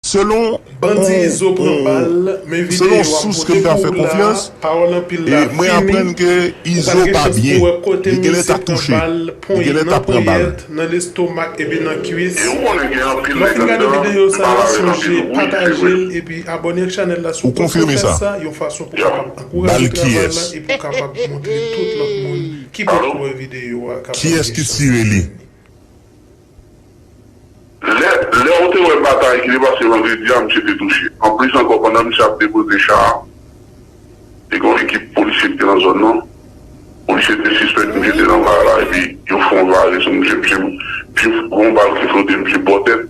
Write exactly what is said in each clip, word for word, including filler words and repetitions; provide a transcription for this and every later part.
Selon Bandi Izo pran bal, men videyo a m pote pou w la, pawòl anpil la fini. Ou pa t gen chans pou wè kote misye pran bal, ponyen nan ponyèt, nan lestomak epi nan kwis. Lè w fin gade videyo sa a, sonje pataje l epi abòne ak chanèl la si w poko fè sa, yon fason pou w kapab ankouraje travay la epi w kapab montre tout lòt moun ki poko wè videyo a kapab gen chans. Lè, lè w te wè batay ki te pase vandredi a, misye te touche. Anplis ankò, pandan misye ap depoze cha a, te gen yon ekip polisye ki te nan zòn nan. Polisye te sispèk misye te nan vara la, epi yo fè yon vare sou misye. Misye, misye, gen yon bal ki flote misye bò tèt,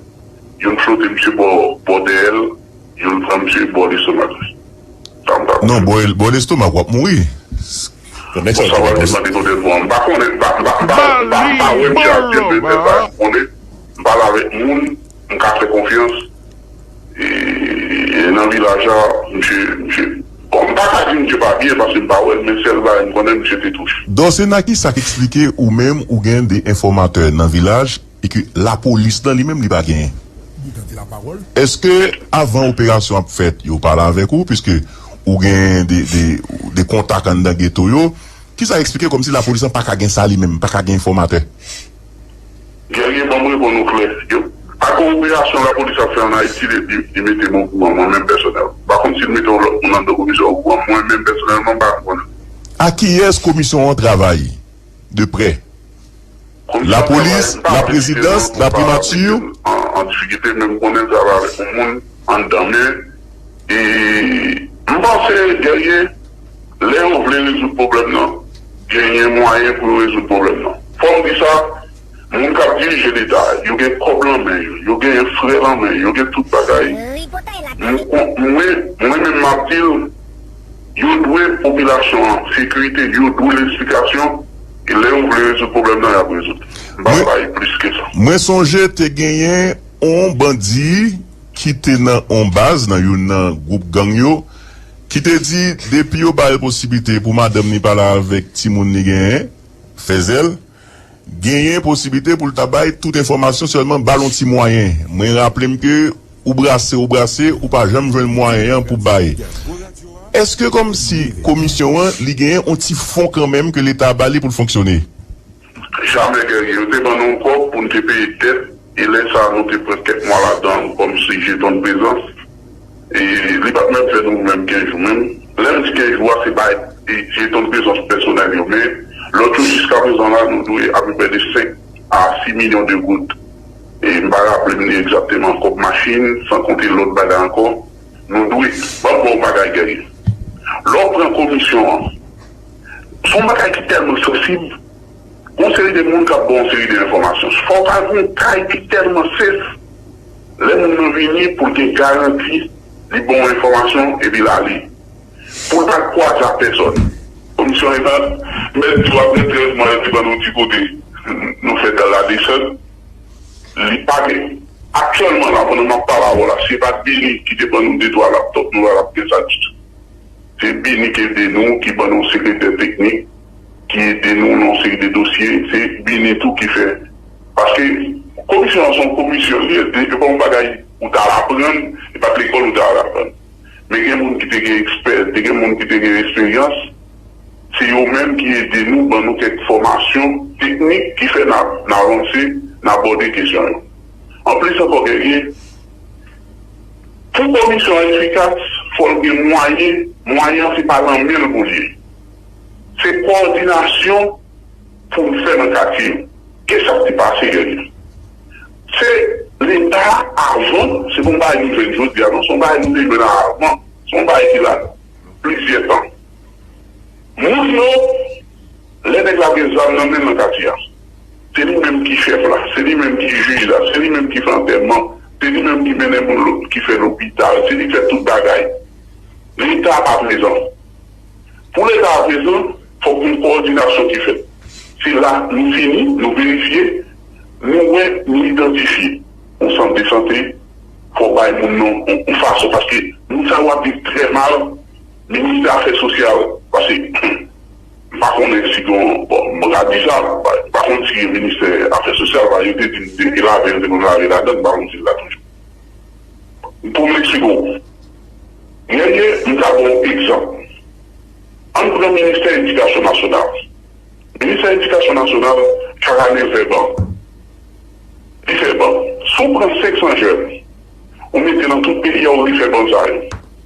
youn flote misye bò, bò dèyè l, youn pran misye bò lestomak li. Sa m ta Non, bò, bò lestomak, w ap mouri. Bon, sa w al demande kote l pran. M pa konnen, m pa, m pa, m pa, m pa, m pa wè misye ak je m, men sa m konnen, m pale avèk moun, m ka fè konfyans. E, e nan vilaj la, misye, misye, bon, m pa ka di misye pa byen paske m pa wè l, men sèl bagay m konnen, misye te touche. Donk, se nan kisa k eksplike ou menm ou gen de enfòmatè nan vilaj e ke lapolis nan li menm li pa genyen? Èske avan operasyon ap fèt, yo pale avèk ou, piske ou gen de, de, de kontak anndan geto yo? Kisa eksplike kòmsi lapolis lan pa ka gen sa li menm, pa ka gen enfòmatè? Guerrier, ban m reponn ou klè. Yo, pa gen operasyon lapolis ap fè ann Ayiti, li, li, li mete m okouran, mwen menm pèsonèl. M pa konn si l mete yon lòt moun anndan komisyon okouran, mwen menm pèsonèlman, m pa konnen. A kiyès komisyon an travay de prè? Lapolis, laprezidans, laprimati? An, an difikilte, men m konnen l travay avèk yon moun anndan, men, e, m panse, Guerrier, lè yo vle rezoud pwoblèm nan, genyen mwayen pou yo rezoud pwoblèm nan. Fò m di sa, moun k ap dirije Leta, yo gen kòb lan men yo, yo gen frè lan men yo, yo gen tout bagay. M, mwen, mwen menm m ap di l, yo dwe popilasyon an sekirite, yo dwe l esplikasyon, e lè yo vle rezoud pwoblèm nan, y ap rezoud. M pa bay plis ke sa. Mwen sonje te genyen on bandi ki te nan on baz, nan youn nan gwoup gang yo, ki te di depi yo ba l posiblite pou madanm li pale avèk timoun li genyen, Fèzèl, genyen posiblite pou l ta bay tout enfòmasyon, sèlman ba l on ti mwayen. Mwen raple m ke ou brase, ou brase, ou pa janm jwenn mwayen an pou bay. Èske kòmsi komisyon an, li genyen on ti fon kanmenm ke Leta ba li pou l fonksyone? Jamè, Guerrier, yo te ban nou kòb pou n te peye dèt, e lè sa a, nou te pran kèk mwa ladan l kòmsi jeton de prezans. E li pa t menm fè nou menm kenz jou menm. Lè m di kenz jou a, se bay, e, jeton de prezans pèsonèl yo, men lòt yo jiskaprezan la, nou dwe apeprè de senk a sis milyon de goud. E m pa raple m li egzakteman, kòb machin, san konte lòt bagay ankò, nou dwe. Ban m ba w yon bagay, Guerrier. Lè w pran komisyon an, se yon bagay ki tèlman sansib. Gon seri de moun k ap ba w yon seri de enfòmasyon. Fò w pa gen yon kay ki tèlman sef, lè moun nan vini, pou l gen garanti li ba w enfòmasyon epi l ale. Pou l pa kwaze ak pèsòn. Komisyon an, mèt di w apre trèz mwa, yo te ban nou ti kote nou fè dal la desann. Li pa gen. Aktyèlman la, pandan m ap pale avè w la, si se pa t Bini ki te ban nou de twa laptòp, nou pa t ap gen sa ditou. Se Bini ki ede nou, ki ban nou sekretè teknik, ki ede nou nan yon seri de dosye. Se Bini tou ki fè. Paske komisyon an se yon komisyon, li, li, li pa yon bagay ou t al aprann, li pa t lekòl ou t al aprann. Men gen moun ki te gen ekspè, te gen moun ki te gen esperyans, se yo menm ki ede nou, ban nou kèk fòmasyon teknik ki fè n a, n avanse, n abòde kesyon yo. Anplis ankò, Guerrier, pou komisyon an efikas, fò l gen mwayen. Mwayen an se pa nan men l pou l ye. Se kowòdinasyon pou n fè nan katye yo. Kisa k te pase, Guerrier? Se Leta avan, se pa yon bagay nou jwenn jodi a, non, se yon bagay nou te jwenn avan. Se yon bagay ki la plizyè tan. Moun yo, lè nèg la gen zam nan men l nan katye a, se li menm ki chèf la, se li menm ki jij la, se li menm ki fè antèman, se li menm ki mennen moun lo-, ki fè lopital, se li ki fè tout bagay. Leta pa prezan. Pou Leta a prezan, fòk gen kowòdinasyon ki fèt. Se la nou fini, nou verifye, nou wè, nou idantifye yon sant de sante, fò w bay moun nan yon, yon fason, paske moun sa yo ap viv trè mal, ministè afè sosyal, paske m pa konnen si gen, bon, m ka di sa, m pa, m pa konn si gen ministè afè sosyal, paske yo te di m depi lave, yo te konn lave ladan, m pa konn si l la toujou. Pou m eksplike w. Guerrier, m ka ba w egzanp. Ann pran Ministè Edikasyon Nasyonal. Ministè Edikasyon Nasyonal, chak ane, l fè ban. Li fè ban. Si w pran senk san jèn, ou mete nan tout peyi a, ou refè ban sa yo,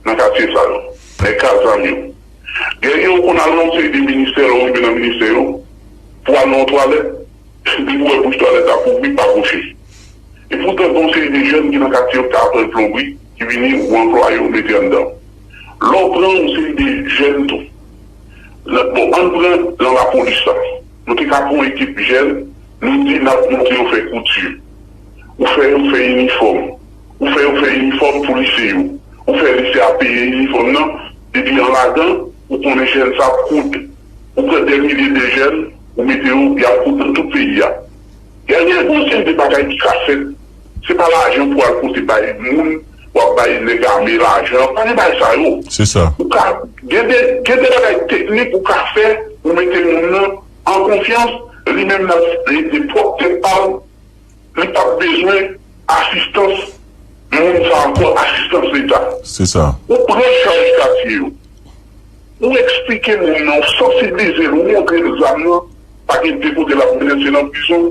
nan katye sa yo, nèg k ap zam yo. Guerrier, ou konn al nan yon seri de ministè, lè w rive nan ministè yo, pou al nan yon twalèt, depi w wè bouch twalèt la kouvri, pa kouche. Epoutan, gen yon seri de jèn ki nan katye yo ki ta aprann plonbri, ki vini, ou anplwaye, ou mete anndan. Lè w pran yon seri de jèn tou, nan, bon, ann pran nan lapolis la. Nou te ka pran yon ekip jèn, nou di n ap montre yo fè kouti. Ou fè yo fè inifòm. Ou fè yo fè inifòm pou lise yo. Ou fè lise a peye inifòm nan. Depi an ladan, ou konnen jèn sa ap koud. Ou pran dè milye de jèn, ou mete yo, y ap koud nan tout peyi a. Guerrier, gon seri de bagay ki ka fèt. Se pa lajan pou al pote bay moun, w ap bay nèg ame lajan. Pa gen bagay sa yo. Se sa. Ou ka, gen de, gen de bagay teknik ou ka fè, ou mete moun nan an konfyans, li menm l ap rete pwòp tèt pa l, li p ap bezwen asistans moun sa ankò, asistans Leta. Se sa. Ou pran chaj katye yo. Ou eksplike moun nan, ou sansibilize l, ou montre l zam nan, pa gen de kote l ap mennen, se nan prizon,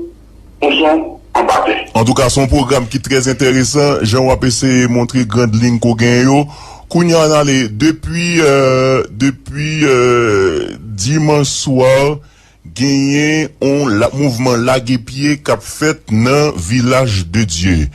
osnon anba tè. Antouka, se yon pwogram ki trè enteresan, jan w ap eseye montre grand liy ke w genyen yo. Kounye a, ann ale, depi, euh, depi, euh, dimanch swa, genyen yon la, mouvman lage pye k ap fèt nan Vilaj de Dye.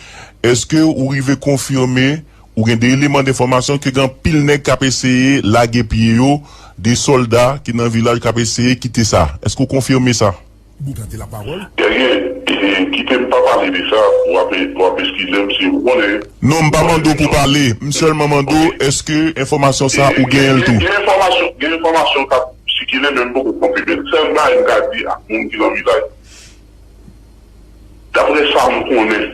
Èske ou rive konfime, ou gen de eleman denfòmasyon ke gen anpil nèg k ap eseye lage pye yo, de sòlda ki nan vilaj k ap eseye kite sa? Èske ou konfime sa? Bougante la parole. Guerrier, e, kite m pa pale de sa, w ap, w ap eskize m si ou konnen. Non, m pa mande w pou pale. M sèlman mande w, èske enfòmasyon sa ou genyen l tou? Gen enfòmasyon, gen enfòmasyon k ap sikile, men m poko konfime l. Sèl bagay m ka di ak moun ki nan vilaj, daprè sa m konnen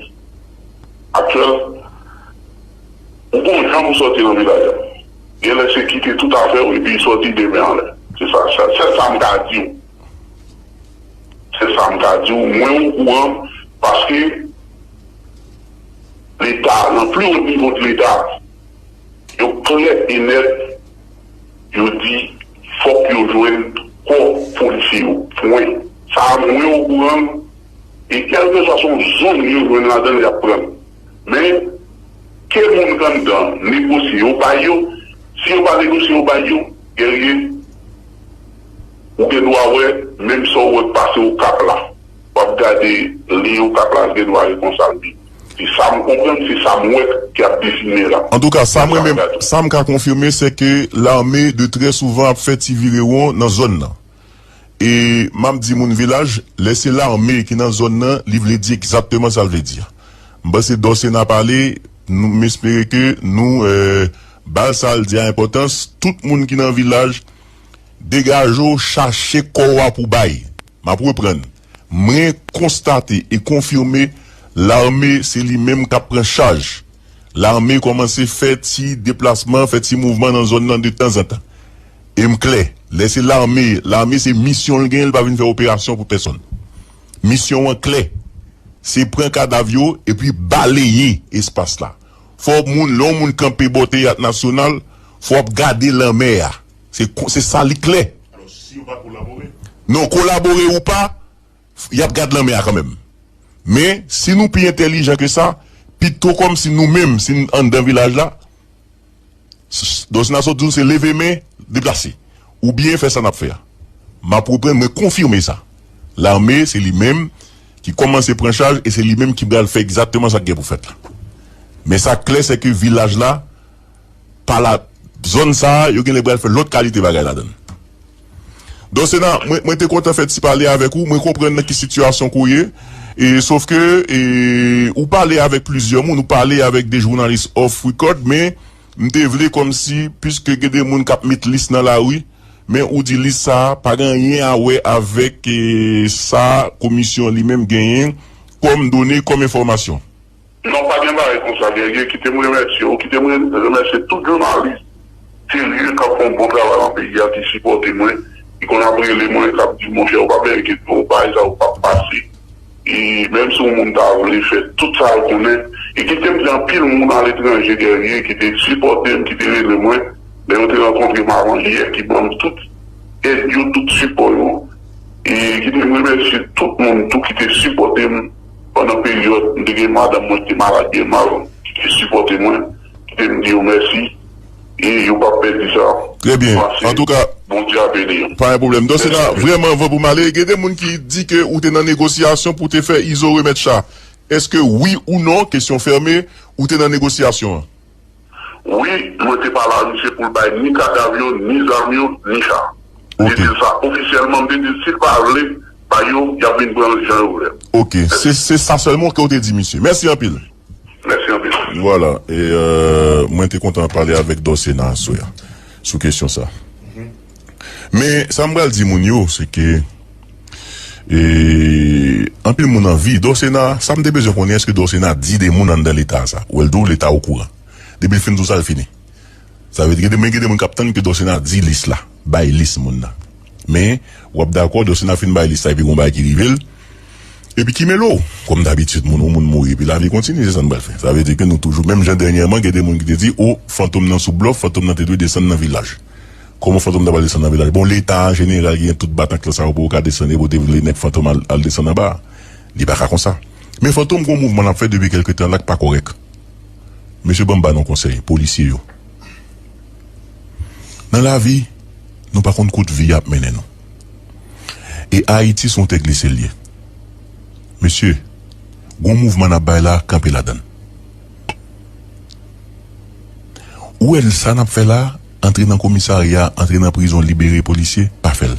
aktyèl, ou gon jan pou sòti nan vilaj la. Genlè se kite tout afè w epi sòti demen anlè. Se sa, se sèl sa m ka di w. Se sa m ka di w. Mwen okouran paske Leta, nan pli wo nivo de Leta, yo klè e nèt, yo di fòk yo jwenn kò polisye yo. Pwen. Sa a, mwen okouran l. E kèlkeswa se yon zòn yo jwenn ladan l, y ap pran l. Men, ke moun k anndan negosye, yo bay yo. Si yo pa negosye, yo bay yo, Guerrier, ou gen dwa wè, menm sa w wè k pase Okap la. W ap gade liy Okap la, l gen dwa ret konsa l ye. Se sa m konprann, se sa m wè k ap desine la. Antouka, sa mwen menm, sa m ka konfime, se ke lame de trè souvan ap fè ti virewon nan zòn nan. E m ap di moun vilaj, lè se lame ki nan zòn nan, li vle di egzakteman sa l vle di a. M panse Dòsena pale, nou, m espere ke nou, euh, ba sa l di a enpòtans. Tout moun ki nan vilaj, degaje w, chache kò w a pou bay. M ap reprann. Mwen konstate e konfime, lame se li menm k ap pran chaj. Lame kòmanse fè ti deplasman, fè ti mouvman nan zòn nan de tanzantan. E m klè, lè se lame, lame se misyon l genyen, l pa vin fè operasyon pou pèsonn. Misyon an klè, se pran kadav yo epi baleye espas la. Fò moun, lè yon moun kanpe bò Teyat Nasyonal, fò w ap gade lanmè a. Se ko-, se sa li klè. Alò, si yo pa kolabore? Non, kolabore ou pa, y ap gad lanmè a kanmenm. Men, si nou pi entèlijan ke sa, pito kòmsi nou menm, si n anndan vilaj la, s-, s-, Dòsena sot di w se leve men, deplase. Oubyen fè sa n ap fè a. M ap reprann, mwen konfime sa. Lame, se li menm ki kòmanse pran chaj e se li menm ki pral fè egzakteman sa k gen pou fèt la. Men sa k klè, se ke vilaj la, pa la, zòn sa a, yo genlè pral fè lòt kalite bagay ladan l. Dòsena, mwen, mwen te kontan fè ti pale avèk ou. Mwen konprann nan ki sitiyasyon ke w ye. E, sof ke, e, ou pale avèk plizyè moun, ou pale avèk de jounalis off record, men m te vle kòmsi, piske gen de moun k ap met lis nan lari, men ou di lis sa a pa gen anyen a wè avèk, e, sa komisyon li menm genyen kòm done, kòm enfòmasyon. Non, pa gen bagay konsa, Guerrier. Kite m remèsye w, kite m re-, remèsye tout jounalis serye k ap fè yon bon travay nan peyi a, ki sipòte mwen, ki konn ap rele mwen, k ap di, monchè, ou pa byen enkyete w, bagay sa yo p ap pase. E menm si yon moun ta vle fè tout sa l konnen, E kite m di anpil moun aletranje dèyè ki te sipòte m, ki te rele mwen, lè yo te rankontre m avan yè, ki ban m tout èd yo, tout sipò yo. E kite m remèsye tout moun tou ki te sipòte m pandan peryòd m te gen madanm mwen ki te malad byen mal, ki te sipòte mwen, kite m di yo mèsi. E yo p ap pèdi sa. Trè byen. Pase. Antouka, Bondye a beni yo. Pa gen pwoblèm. Donk, se la, vrèman, anvan pou m ale, gen de moun ki di ke ou te nan negosyasyon pou te fè Izo remèt cha. Èske wi ou non, kesyon fèmen, ou te nan negosyasyon an? Wi, mwen te pale a misye pou l bay ni kadav yo, ni zam yo, ni cha. M te di l sa ofisyèlman, m te di l si l pa vle bay yo, y ap vin pran l jan yo vle. Ok, se, se sa sèlman ke w te di misye. Mèsi anpil. Mèsi anpil. Vwala, e, euh, mwen te kontan pale avèk Dòsena aswè a sou kesyon sa. Men, sa m pral di moun yo, se ke, e, anpil moun anvi, Dòsena, sa m te bezwen konnen, èske Dòsena di de moun anndan Leta sa? Ou wè l di w Leta okouran. Depi l fin di w sa, l fini. Sa vle di, gen de, men gen de moun k ap tann ke Dòsena di lis la, bay lis moun nan. Men, w ap dakò, Dòsena fin bay lis la, epi gon bagay ki rive l. Epi ki mele w? Kòm dabitid, moun, yon moun mouri, epi lavi kontinye, se sa n pral fè. Sa vle di ke nou toujou, menm jan dènyèman, gen de moun ki te di, o, fantom nan sou blòf, fantom nan te dwe desann nan vilaj. Kòman fantom nan pral desann nan vilaj? Bon, Leta an jeneral ki gen tout batank lan sa yo pou yo ka desann, epi w te vle nèg fantom al, al desann anba a. Li pa ka konsa. Men fantom gon mouvman l ap fè depi kèlke tan la k pa kòrèk. Mesye, ban m ba nou konsèy, polisye yo. Nan lavi, nou pa konn kote vi ap mennen nou. E Ayiti se yon tè glise l ye. Mesye, gon mouvman n ap bay la, kanpe ladan l. Ou wè sa n ap fè la, antre nan komisarya, antre nan prizon, libere polisye, pa fè l.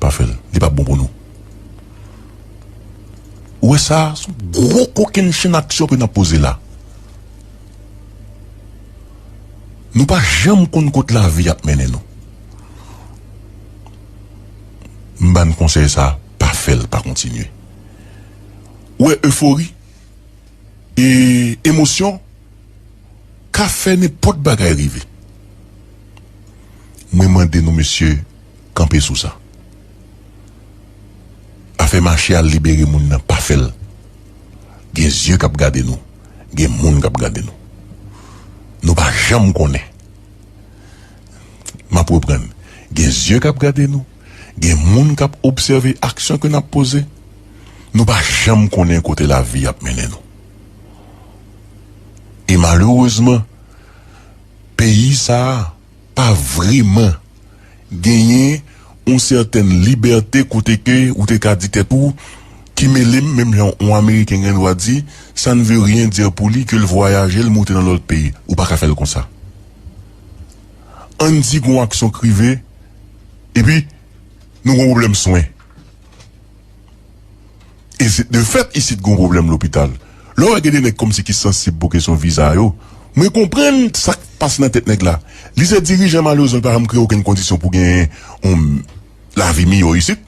Pa fè l. Li p ap bon pou nou. Ou wè sa, se yon gwo kokennchenn aksyon ke n ap poze la. Nou pa janm konn kot lavi ap mennen nou. M ba n konsèy sa, pa fè l, pa kontinye. Ou wè efori e emosyon ka fè nenpòt bagay rive. Mwen mande nou, mesye, kanpe sou sa. Afè mache al libere moun nan, pa fè l. Gen zye k ap gade nou. Gen moun k ap gade nou. Nou pa janm konnen. M ap reprann. Gen zye k ap gade nou. Gen moun k ap obsève aksyon ke n ap poze. Nou pa janm konnen kote lavi ap mennen nou. E malerezman, peyi sa a pa vrèman genyen yon sètèn libète kote ke ou te ka di tèt ou, ki mele m, menm jan yon Ameriken gen dwa di, ça ne veut rien dire pour lui que l vwayaje, l moute nan lòt peyi. Ou pa ka fè l konsa. Ann di gon aksyon k rive, epi nou gon pwoblèm swen. E se, de fèt, isit gon pwoblèm lopital. Lè w wè gen de nèg kòmsi ki sansib pou kesyon viza yo, mwen konprann sa k pase nan tèt nèg la. Li se dirijan, malerezman, li pa janm kreye okenn kondisyon pou gen yon lavi miyò isit.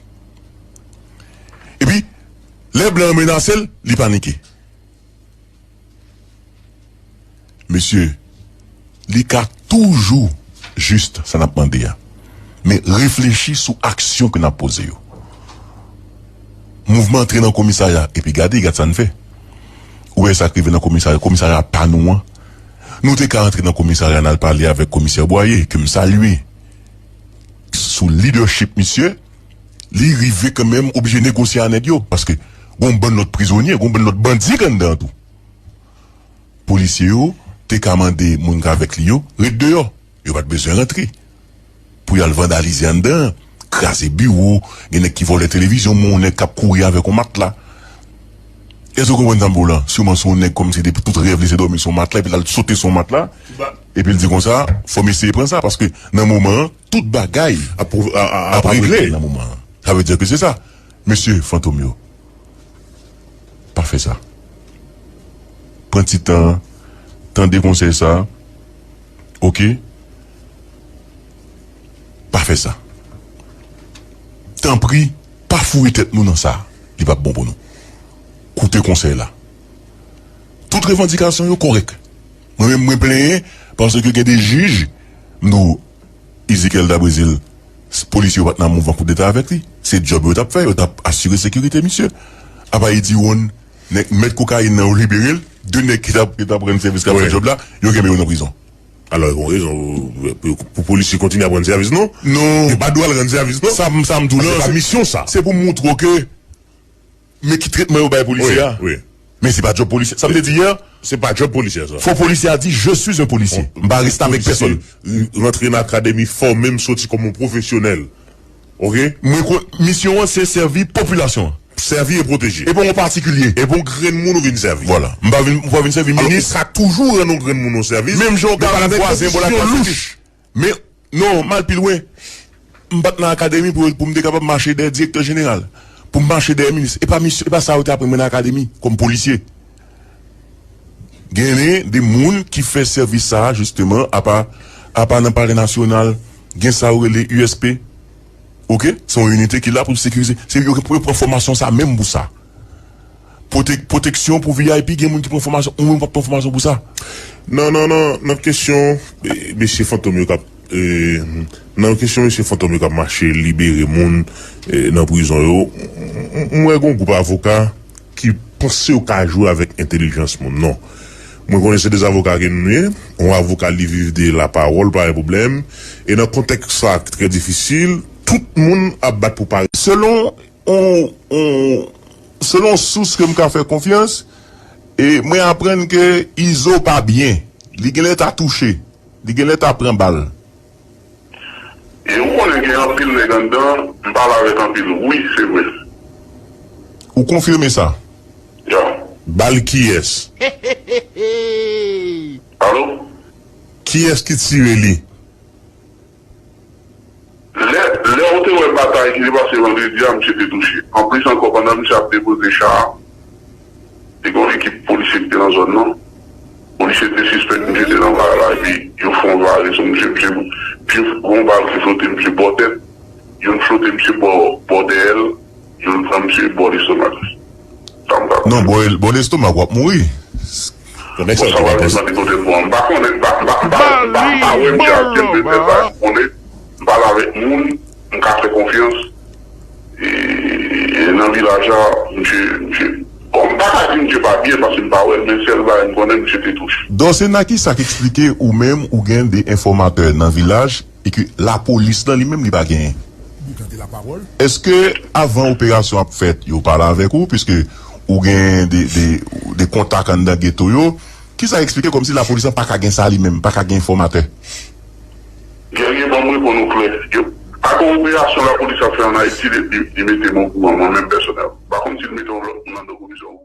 Epi, lè blan an menase l, li panike. Mesye, li ka toujou jis sa n ap mande a. Men reflechi sou aksyon ke n ap poze yo. Mouvman antre nan komisarya, epi gade, gad sa n fè. Ou wè sa k rive nan komisarya, komisarya pa nou an. Nou te ka antre nan komisarya, n al pale avèk komisè Bwaye, ke m salye. Sou leadership misye, li rive kanmenm oblije negosye a nèg yo, paske gon bann lòt prizonye, gon bann lòt bandi k anndan an tou. Polisye yo te ka mande moun k avèk li yo ret deyò. Yo pa t bezwen rantre. Pou y al vandalize anndan an, kraze biwo, gen nèg ki vòlè televizyon, men yon nèg k ap kouri avèk yon matla. Èske w konprann sa m di w la? Siman se yon nèg kòmsi depi tout rèv li se dòmi sou yon matla, epi l al sote sou yon matla, epi l di konsa, fò m eseye pran sa, paske nan moman an, tout bagay ap, ap, ap regle nan moman an. Sa vle di ke se sa. Mesye, fantom yo, pa fè sa. Pran ti tan an, tande konsèy sa a. Oke? Pa fè sa. Tanpri, pa foure tèt nou nan sa. Li p ap bon pou nou. Koute konsèy la. Tout revandikasyon yo kòrèk. Mwen menm, mwen plenyen paske gen de jij, m di w, Ezekiel Dabrezil, s-, polisye yo pa t nan mouvman koudeta avèk li. Se djòb yo t ap fè, yo t ap asire sekirite misye. Apa Eddy Ron, Nèg mèt kokayin nan yo libere l, de nèg ki t ap ki t ap rann sèvis k ap fè djòb la, yo kenbe yo nan prizon. Alò, gen rezon pou, pou, pou polisye kontinye ap rann sèvis, non? Non. Yo pa dwe al rann sèvis, non? Sa m sa m di w la, se pa misyon sa. Se pou montre w ke men ki tretman yo bay polisye a. Wi, wi. Men se pa djòb polisye. Sa m te di yè, se pa djòb polisye sa. Fò polisye a di, je suis un policier. M pa restavèk pèsonn. Rantre nan akademi, fòme m, soti kòm yon pwofesyonèl. Oke? Mwen kwè misyon an se sèvi popilasyon an. Sèvi e pwoteje. E pa yon patikilye. E pa yon grenn moun ou vin sèvi. Vwala. M pa vin, m pa vin sèvi minis. Ou ka toujou rann yon grenn moun yon sèvis. Menm jan w ka rann vwazen bò lakay sèvis. Men, non, m al pi lwen. M pa t nan akademi pou, pou m te kapab mache dèyè direktè jeneral. Pou m mache dèyè minis. E pa misyon, e pa sa yo te aprann mwen nan akademi, kòm polisye. Genyen de moun ki fè sèvis sa a, jisteman, apa, apa nan Palè Nasyonal, gen sa yo rele U S P. Oke? Se yon inite ki la pou sekirize. Se yo ki pou pran fòmasyon sa menm pou sa. Pwotek-, pwoteksyon pou V I P, gen moun ki pran fòmasyon, ou menm w ap pran fòmasyon pou sa. Non, non, non, nan kesyon, eh, mesye Fantom yo k ap, eh, nan kesyon mesye Fantom yo k ap mache libere moun, eh, nan prizon yo, m, m, m wè gen yon gwoup avoka ki panse yo ka jwe avèk entèlijans moun. Non. Mwen konnen se de avoka ke nou ye. Yon avoka li viv de lapawòl, pa gen pwoblèm. E nan kontèks sa ki trè difisil, tout moun ap bat pou parèt. Selon yon, yon, selon sous ke m ka fè konfyans, e mwen aprann ke Izo pa byen. Li genlè ta touche. Li genlè ta pran bal. E ou konnen gen anpil nèg anndan, m pale avèk anpil. Wi, se vre. Ou konfime sa? Ya. Bal kiyès? Alo? Kiyès ki tire li? Lè, lè ou te wè batay ki te pase vandredi a, misye te touche. Anplis ankò, pandan misye ap depoze cha a, te gen yon ekip polisye ki te nan zòn nan. Polisye te sispèk misye te nan bagay la, epi yo fè yon vare sou misye. Misye, pye, gen yon bal ki flote misye bò tèt, youn flote misye bò, bò dèyè l, youn pran misye bò lestomak li. Sa m ka konfime. Non, bò, bò lestomak, w ap mouri. Bon, sa pa vle di m pa te kote pou an. M pa konnen, m pa, m pa, m pa, m pa, m pa wè misye ak je m, men sa m konnen, m pale avèk moun, m ka fè konfyans. E, e nan vilaj la, misye, misye, bon, m pa ka di misye pa byen paske m pa wè l, men sèl bagay m konnen, misye te touche. Dòsena, kisa k eksplike ou menm ou gen de enfòmatè nan vilaj e ke lapolis lan li menm li pa genyen? Èske avan operasyon ap fèt, yo pale avèk ou, piske ou gen de, de, de kontak anndan geto yo? Kisa eksplike kòmsi lapolis lan pa ka gen sa li menm, pa ka gen enfòmatè? Guerrier, ban m reponn ou klè. Yo, pa gen operasyon lapolis ap fè ann Ayiti, li, li, li mete m okouran, mwen menm pèsonèl. Pa konn si l mete yon lòt moun anndan komisyon.